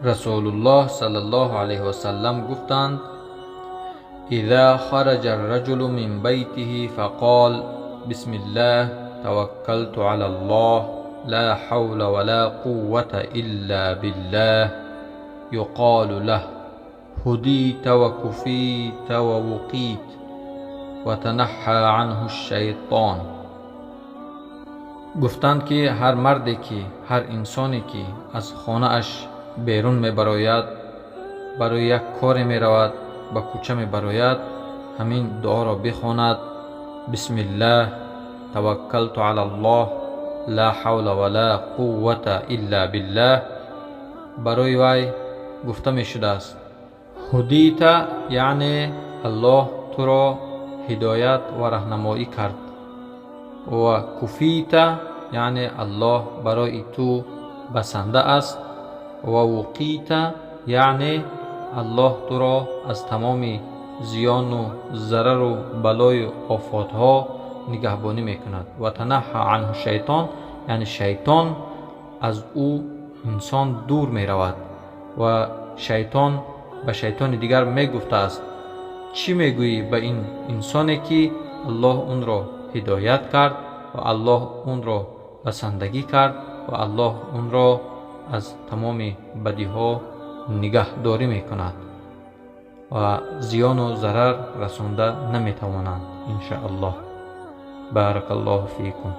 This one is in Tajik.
Расулуллоҳ саллаллоҳу алайҳи васаллам гуфтанд: إذا خرج الرجل من بيته فقال: بسم الله توكلت على الله لا حول ولا قوة إلا بالله، يقال له: هديت وكفيت ووقيت وتنحى عنه الشيطان. Гуфтанд, ки ҳар марде ки, ҳар инсоне ки аз хонааш берун мебарояд, барои як коре меравад, ба кӯча мебарояд, ҳамин дуоро бихонад: бисмиллаҳ таваккалту ала аллоҳ ла ҳавла ва ла қуввата илла биллаҳ, барои вай гуфта мешудааст: ҳудита, яъне Аллоҳ туро ҳидоят ва раҳнамоӣ кард, ва куфита, яъне Аллоҳ барои ту басанда аст, ва вуқита, яъне Аллоҳ туро аз тамоми зиёну зарару балою офотҳо нигаҳбонӣ мекунад, ва танаҳҳа анҳу шайтон, яъне шайтон аз ӯ инсон дур меравад. Ва шайтон ба шайтони дигар мегуфтааст: чӣ мегӯӣ ба ин инсоне, ки Аллоҳ унро ҳидоят кард ва Аллоҳ унро басандагӣ кард ва Аллоҳ унро аз тамоми бадиҳо нигаҳдорӣ мекунад ва зиёну зарар расонда наметавонанд, иншааллоҳ. Баракаллоҳу фикум.